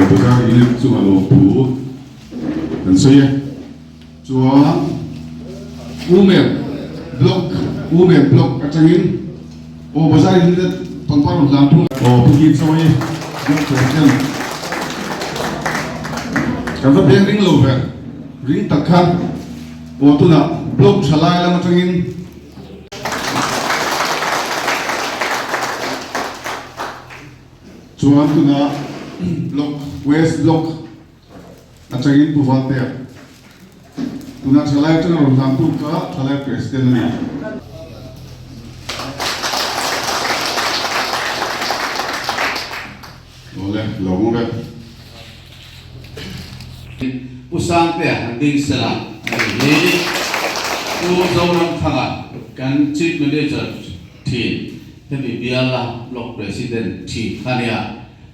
Bazar Unit chunga lawmthu kan sawi e. Chuan Women Block Women Block atangin aw Bazar Unit pangpar rawn hlan thung. Aw Pu Ki Chawi Block President kan va beng ring lo ve ring tak kha aw tunah Block thalai lam atangin. Chuan tunah Block West Block atangin Pu Valtea tunah thalai atanga rawn hlan tu kha thalai President a ni. Awle, lo awm vek. Pu Sangtea han ding sela a ni hi. Pu Zoramthanga kan Chief Manager thin hemi biala Block President thin kha nia.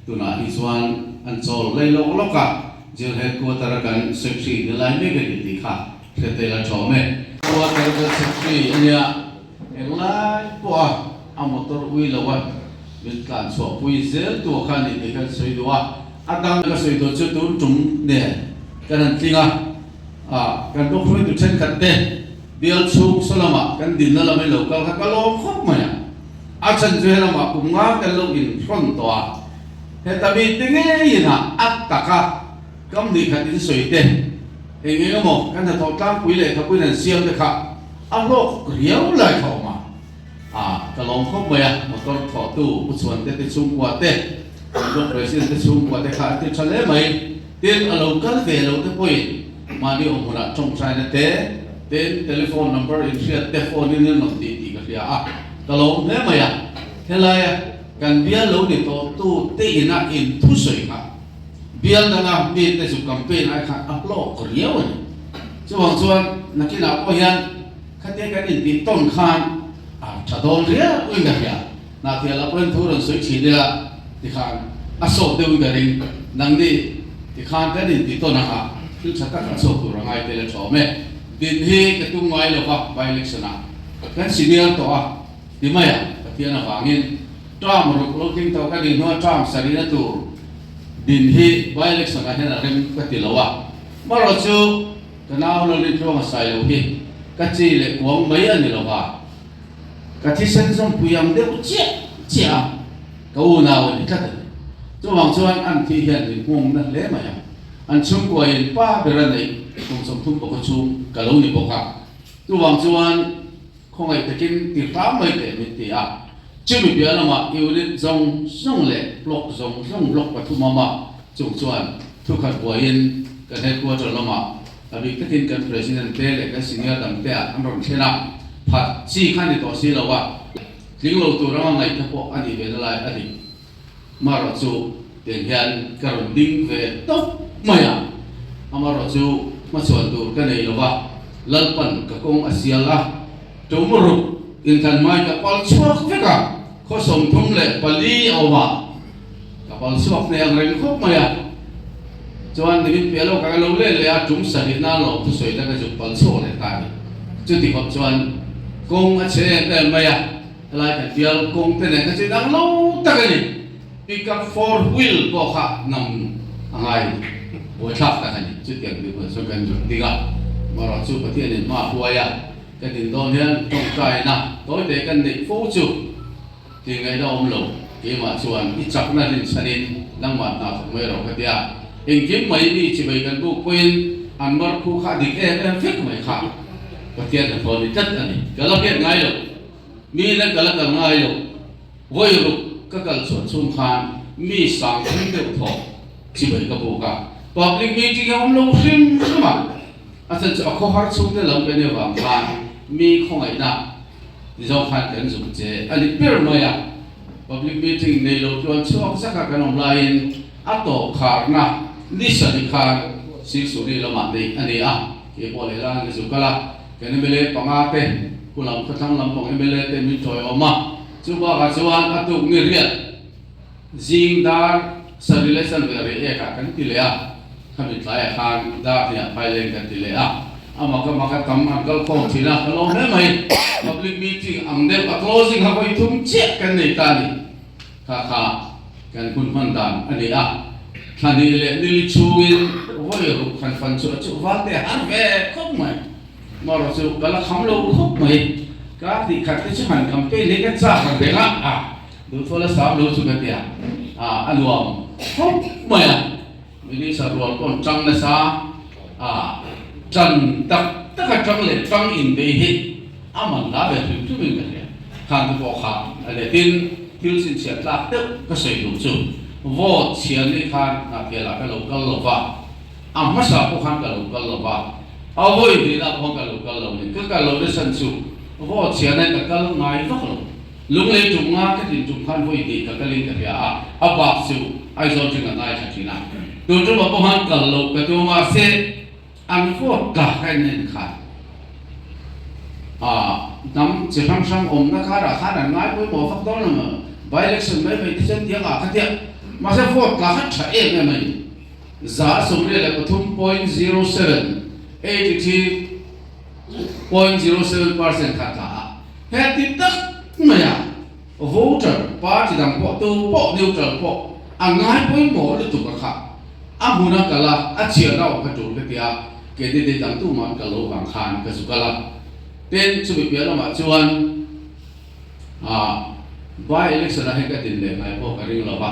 Tunah hi chuan an chawl lei lawk lawk a, Jail Headquarter a kan Secretary ni lai mek a ni tih kha hre tel a thawm e. Headquarter kan Secretary a nia. Englai pawha a motor ui lo a min tlan chhuah pui zel tu kha ni tih kan sawi duh a, a dang ka sawi tur chu tun tum nen kan han tling a, ah kan bawk hruaitu thenkhat te bial chhung saw lamah kan dinna lam in lo kal kha ka lawm khawp mai a, a chhan chu helamah kum nga kan lo inhrawn tawh a, heta mi te ngeiin ah a taka kam ni khat in sawi te eng eng emaw kan hnathawh tlangpui leh khapuiin an siam te kha. A hlawk riau lai kha awm a, a ka lawm khawp mai a, motor thawhtu Pu Chhuante te chhungkua te, kan Block President te chhungkua te kha an ti tha hle mai. Tin, a lo kal ve lo te pawhin mahni awm hunah tawngtaina te, tin telephone number inhriat te phone in an rawn tih tih ka hria a, ka lawm hle mai a. Helaia kan bial lo ni tawh tu te ina inthusawi kha Bial danga mite chu campaign ai khan a hlawk riau a ni. Chuvang chuan nakinah pawh hian khatia kan intih tawn khan a tha dawn riau in ka hria. Hnahtialah pawhin thu rawn sawi thin ila tikhan a sawt deuhin ka ring. Nangni tikhan kan intih tawn anga thil tha tak a chhuak tur a ngai tel a tha awm e. Din hi ka tum ngai lova by election ah kan senior tawh a ti mai a, Pathian avangin term ruk lo tling tawh ka nih hnuah term sarihna tur Din hi by election ah hian a rem ka ti lo a, marawh chu ka nau Lalrin Tluanga sai lo hi ka chi leh kuang mai a ni lo va, ka thisen zawmpui ang deuh chiah chiah a, ka unau a ni tlat a ni. Chuvang chuan an thih hian min hmung na hle mai a, an chhungkua in pa ber a neih kum 30 bawka chhung ka lo ni bawk a, chuvang chuan Khawngaih takin ti hram mai teh min ti a. Chumi piah lamah unit zawng zawng leh block zawng zawng block pathum awm a, chung chuan thukhat buaiin kan headquarter lamah a bik takin kan president te leh kan senior dang te ah an rawn thlen a, phat chi kha ni tawh si lo a, tling lo tur anga ngaihna pawh a nih ve na lai a ni. Marawh chu tiang hian ka rawn ding ve tawp mai a, amarawh chu hmachhuan tur ka nei lo va, Lalpan ka kawng a sial a, tumruk inthlan mai ka pal chhuak vek a, khaw 34 a awm a, ka pal chhuak hneh ang reng khawp mai a, chuan nimin piah lawkah ka lo let leh a, tum sarih nan lawm thusawi na ka zuk pal chhuak leh ta a ni. Chuti khawp chuan kawng a chhe em em mai a. Helai kan bial kawng te nen kha chu inang lo tak a ni. Pickup four wheel pawh kha nam a ngai buaithlak tak a ni. Chutiang tih hmun chuan kan zuk ding a, marawh chu Pathianin hma a hruai a, ka din dawn hian tawngtaina tawite kan neih fo chu tih ngaihna awm lo. Keimah chuan i chakna rinchhanin nangmah hna thawk mai rawh ka ti a. Engkim mai mi chivei kan buk pawhin an mar khu kha a dik em em vek mai kha Pathian hnathawh ni tlat a ni. Ka la hriat ngai lo. Mi na kal a kal ngai lo. Vawi ruk ka kal chhuah chhung khan mi sang thum deuh thawh chibai ka buk a. Public meeting a awm lo hrim hrim a, a chhan chu a khawhar chhungte lam kan nih avang khan mi khawngaihna ti zawng khan kan zuk che a ni ber mai a. Public meeting nei lo tluan chhuak zaka kan awm laiin a tawp kharna ni sarih khan Sirsuri lamah neih a ni a, keipawh lehlan ka zuk kal a. Kan mla panga te, Kulam khawthlang lampang mla te min tawi awm a, chu bakah chuan a tuk ni riat zing dar sarih leh chanve rei ek ah kan ti leh a, khami tlaiah khan dar hniah phaileng kan ti leh a, a mak a mak a tam an kal khawm thin a, ka lo hle mai. Public meeting ang deuh a closing ha vawi thum chiah kan nei ta a ni. Kha kha kan hun hman dan a ni a. Thla hnih leh nili chhungin vawi ruk han fan chu a chuh val te har ve khawp mai. Marawh chu ka la kham lo khawp mai. Kar tih khat te chu han campaign hi ka chak ang reng a, a duhthuala sam lo chu ka tia a, a nuam khawp mai a. Minister rual pawh an tang nasa a, tan tak taka tang leh tang inbei hi a man la ve hrim hrimin ka hria. Khan te pawh kha a let in thil chhinchhiah tlak deuh ka sawi duh chu vote chhiar ni khan Hnahkhelah ka lo kal lo va, a hmasa pawh khan ka lo kal lo va, a vawi hnihna pawh ka lo kal lo ni. Ka kal lo nasa chu vote chhiarna in ka kal ngai vak lo. Lunglei tum nga ka tin tum khan vawi hnih ka kalin ka hria a, a bak chu Aizawl tling a ngaithla thin a. Tun tumah pawh khan kal loh ka tum a, mahse an vote ka ka en en khan a hnam chi hrang hrang awmna karah khan an ngai pawimawh vak dawn lo maw, by election mai mai te chuan tiang ah kha tiang mahse vote ka kha tha em em a ni. 93.07, 83.07 percent kha tla a. Heti tak maia voter party dang pawh tu pawh neutral pawh a ngai pawimawh lutuk a kha a hmun a kal a, a chhiarna awm kha tul ka ti a, candidate dang tumah an kal lo vang khan ka zu kal a. Tin, chumi piah lamah chuan ah by election ah hian ka din leh ngai pawh ka ring lo va,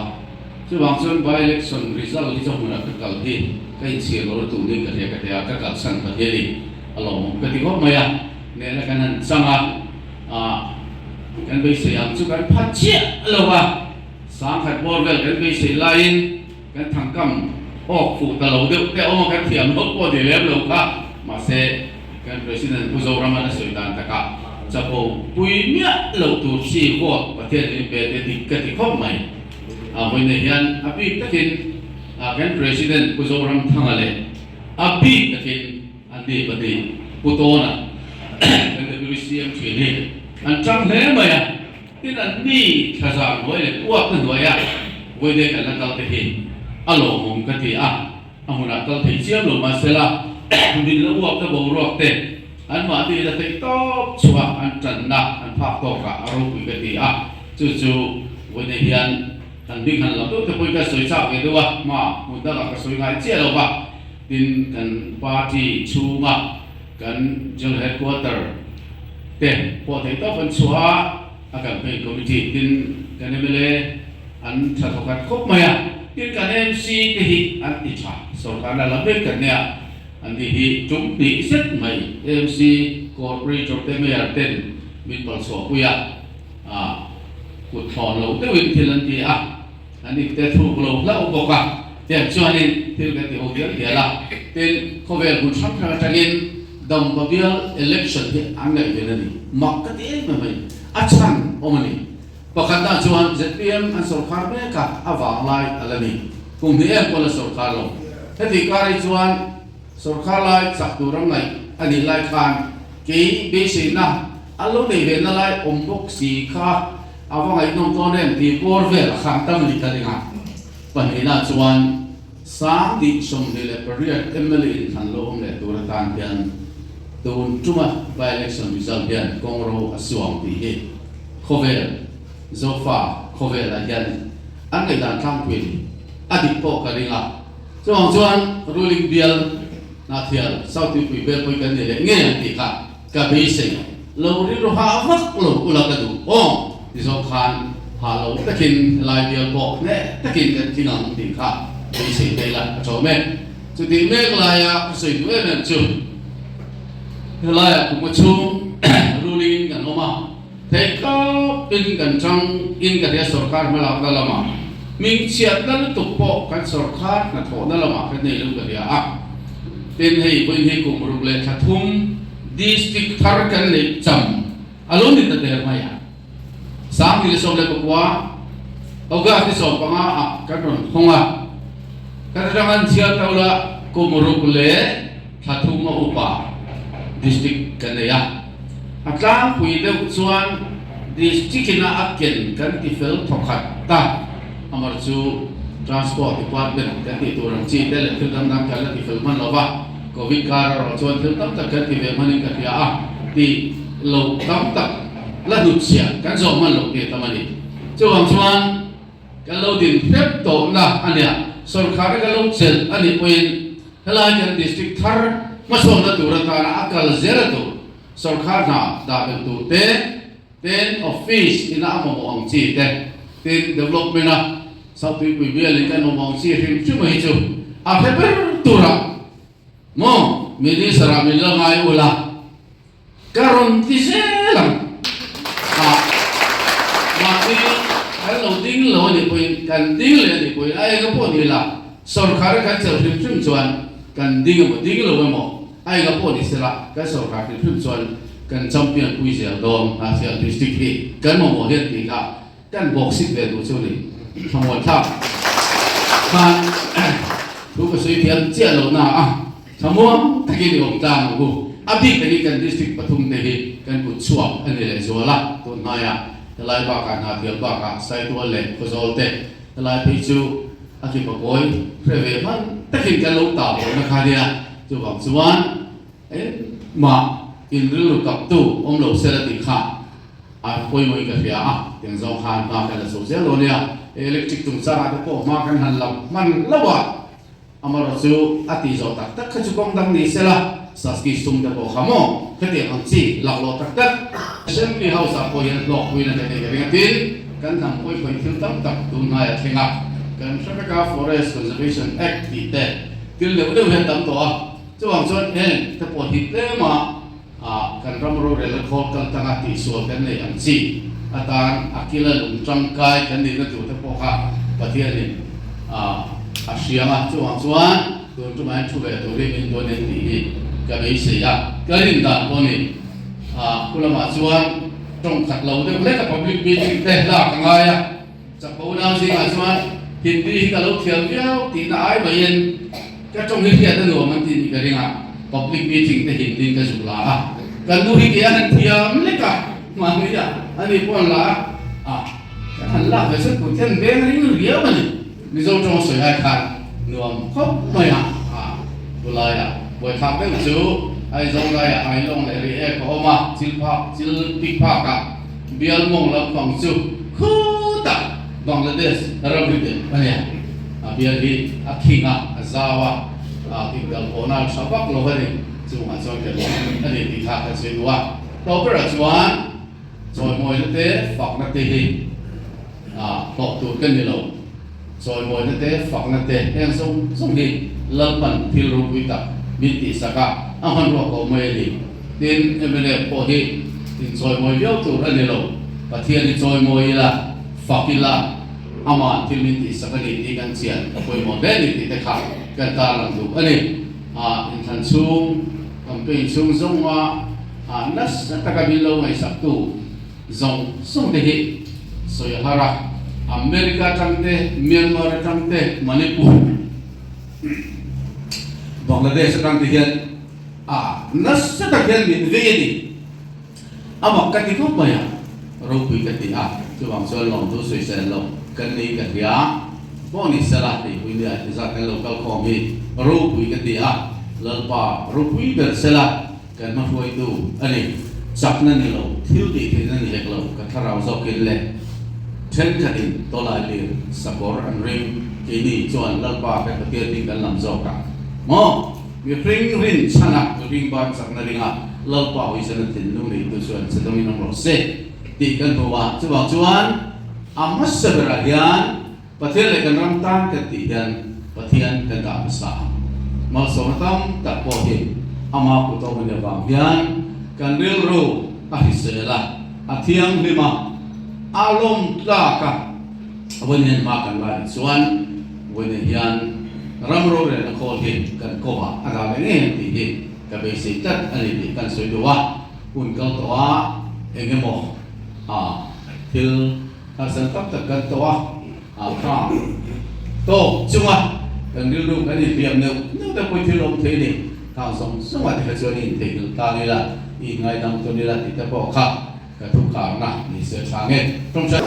chuvang chuan by election result hi chu hmunah ka kal hi ka inchhir lo lutuk niin ka hria ka ti a, ka kalsan ta hi a ni a lawmawm ka ti khawp mai a. Nena kan han chang a, ah kan beisei ang chu kan phat chiah lo a, sangkhat bawr vel kan beisei laiin kan thangkam awk fuh ta lo deuh te a awm a, kan thiam hlawk pawh ni lem lo kha, mahse kan President Pu Zoraman a sawi dan takah chapo pui miah loh tur chi vote Pathian in pe te dik ka ti khawp mai. Ah vawiin hian a bik takin ah kan President Pu Zoramthanga leh a bik takin An ni pahnih Pu Tawna kan WCM thin hi an tang hle mai a, tin an ni thla zan hnuai leh uak na hnuaia vawi kan la kal te hi a lawmawm ka ti a, a hmunah kal thei chiam lo mahsela min la uak na boruak te an mahni la theih tawp chhuah an tanna an phak tawkah a ropui ka ti a, chu chu vawi hian an bik han lam deuh te pawhin ka sawi chak ve deuh a, hma hmun dangah ka sawi ngai chiah lo va. Tin, kan party chhunga kan General Headquarter te pawh theih tawp an chhuah a, a campaign committee tin kan mla an tha thawkhat khawp mai a, tin kan MC te hi an ti tha, sorkarna lam vek kan nia, an ni hi tum hnih zet mai MC corporator te mayor ten min pal chhuahpui a, ah kut thlawn lo deuhin thil an ti a. An inte thluk lo hlauh bawk a, tiang chuanin thil kan ti ho dial dial a, tin khawvel hmun hrang hrang atangin Dampa bial election hi an ngaihven a ni, mak ka ti em em a ni, a chhan awm a ni. Pakhatna chuan zpm an sawrkhar mek a, a vanglai a la ni, kum hnih em pawh la sawrkhar lo. Heti kar hi chuan sawrkhar lai chak tur a ngaih a nih lai khan kei beiseina an lo nei ve na lai awm bawk si kha, A va ngaihnawm dawn em tih bawr vel a khang tam a ni ka ring a. Pahnihna chuan 2028 mla inthlan lo awm leh tur atan hian tun tuma by-election result hian kawngro a suang tih hi khawvel Zofa khawvelah hian an ngaihdan tlangpui a ni. A dik pawh ka ring a. Chuvang chuan ruling bial Hnahthial South Tuipui bel pawhin kan ni leh ngei ang tih kha Ka beisei lo rilru hah vak lo ula ka duh aw ti zawng khan hah lo takin helai bial pawh hneh takin kan tling ang tih kha beisei te ila a tho mek. Chutih mek laia ka sawi duh em em chu helaiah kum a chhung ruling kan awm a, theih tawp in kan chang in ka hria sorkar hmalakna lamah hmingchhiatna lutuk pawh kan sorkar hnathawhna lamah kan nei lo ka hria a. Tin hei vawiin hi kum ruk leh thla thum district thar kan neih cham a lo ni ta der mai a. 2019 August ni 15 ah kan rawn hawng a, kan atang an chhiar to la kum ruk leh thla thum a upa district kan nei a. A tlangpui deuh chuan district ina a ken kan ti fel thawkhat ta. Amar chu Transport Department kan tih tur ang chi te leh thil dang dang kan la ti fel hman lo va, Covid kar erawh chuan thil tam tak kan ti ve hmanin ka hria a, tih lo tam tak la hnutchhiah kan zawh hman loh tih a tam a ni. Chuvang chuan kan lo din hrep tawhna a nia. Sorkar ka lo chelh a nih pawhin helai kan district thar hmasawnna tur atana a kal zel a tur sorkar hna dah belh tur te, Tin, office ina a mamawh ang chi te, tin, development a South Tuipui bialin kan mamawh ang chi hrim hrim hi chu a hre ber tura maw Minister ah min la ngai ula ka rawn ti zel ang a, mahni kan lo ding lo a nih pawhin kan ding leh a nih pawhin a enga pawh ni la sorkar kan chelh hrim hrim chuan kan ding emaw ding lo emaw A enga pawh ni sela, kan sorkar hrim hrim chuan kan champion pui zel dawn a Sial District hi kan mamawh hian tih kha kan bawk sik ve duh chu ni. Thlamuan thlak khan thu ka sawi thiam chiah lo na a, thlamuang takin i awm tlang ang u. A bik takin kan district pathum te hi kan kut chhuak a ni leh zual a, tun hnaia helai bakah Hnahthial bakah Saitual leh Khawzawl te helai phei chu a ki pakawi hre ve hman takin kan lo tah bawhna kha nia. Chuvang chuan engmah in rilru kaptu awm lo sela tih kha a pawimawhin ka hria a, tiang zawng khan hma kan la chho zel dawn nia. Electric chungchangah te pawh hma kan han la hman lo a, amaherawh chu a tih zawh tak tak kha chu kawng dang ni sela, Saski sum te pawh kha maw khatiang ang chi laklawh tak tak Assembly House ah pawh hian hlawkpuina te nei ka ring a, tin kan hnam pawi khawih thil tam tak tun hnaiah thleng a, kan hre vek a Forest Conservation Act tih te, Thil deuh deuh hian tam tawh a, chuvang chuan heng te pawh hi tlema kan ram rorelna khawl kal tanga tihsual kan nei ang chi atan a kila lung tangkai kan nihna tur te pawh kha Pathianin a hriam a, chuvang chuan tun tumah hian thu ve turin min duan en tih hi ka beisei a, ka rin dan pawh ni. Khu lamah chuan tawng khat lo deuh hlek a public meeting te lak a ngai a. Chapo nau zingah chuan Hindi hi ka lo thiam viau tihna ai maiin ka tawng hi hriat a nuam an tih nih ka ring a, public meeting te Hindi ka zuk la a, kan nu hi kei a han thiam lek a, mahni a ani pawh an la a, kan han lak ve chuan kut hian veng ring riau a ni, Mizo tawng sawi ai khan nuam khawp mai a, khulaiah buaithlak deuh chu Aizawl laiah Ailawng leh Riek a awm a, Chilphak Chil pik phakah Bial mawng lampang chu khutah Bangladesh ramri te a nia. A bial hi a khing a, a zau a, a inkalh pawhna a tha vak lo a ni. Chungah chuan kan awm a ni tih kha kan sawi duh a. Tawp berah chuan chawimawina te fakna te hi hlawh tur ka ni lo. Chawimawina te fakna te heng zawng zawng hi Lalpan thil ropui tak min tihsak a, a hmanrua ko mai a ni. Tin, mnf pawh hi inchawimawi viau tur a ni lo. Pathian hi chawimawi ila, fak ila, ama'n thil min tihsak a ni tih kan chian a pawimawh hle a ni tih te kha kan tarlang duh a ni. Inthlan chhung, campaign chhung zawnga nasa taka min lo ngaihsaktu zawng zawng te hi sawi a har a. America atang te, Myanmar atang te, Manipur, Bangladesh atang te hian A, nasa tak hian min vei a ni. A mak ka ti khawp mai a, ropui ka ti a, chuvang chuan lawmtu sawisel lo kan nei ka hria. Pawh ni sela hei pui nia ti zat kan lo kal khawm hi ropui ka ti a, Lalpa ropui ber sela kan hmahruaitu a ni. Chakna ni lo, thil tih theihna ni hek lo, ka thlarau zawkin le thenkhatin tawlai lir sakawr an ring, keini chuan Lalpa kan Pathian ding kan lam zawk a maw? Mihring rin chhana mihring ban chakna ringa Lalpa Huizana thinlung neitu chuan che dawngin awm rawh se tih kan hmu a. Chuvang chuan a hmasa berah hian Pathian leh kan ram tan kan tih hian Pathian kan dah hmasa ang. Malsawmna tam tak pawh hi ama kut awm a nih avang hian kan rilru a hrisel a, a thianghlim a, a lawm tlak a. Vawiin hma kan la nih chuan vawiin hian ram rorelna khawl hi kan kawmah a dah leh ngei ang tih hi ka beisei tlat a ni tih kan sawi duh a. Hun kal tawh a eng emaw thil harsat tak tak kan tawh a, a kha tawk chunga kan rilru kan inhliam neuh neuh te pawh thil awm thei a ni. Khang zawng zawngah te kha chuan i intheihnghilh tlang ila, i inngaidam tawn ila tih te pawh kha Ka thu karna ni se tha nge. Tawngtai.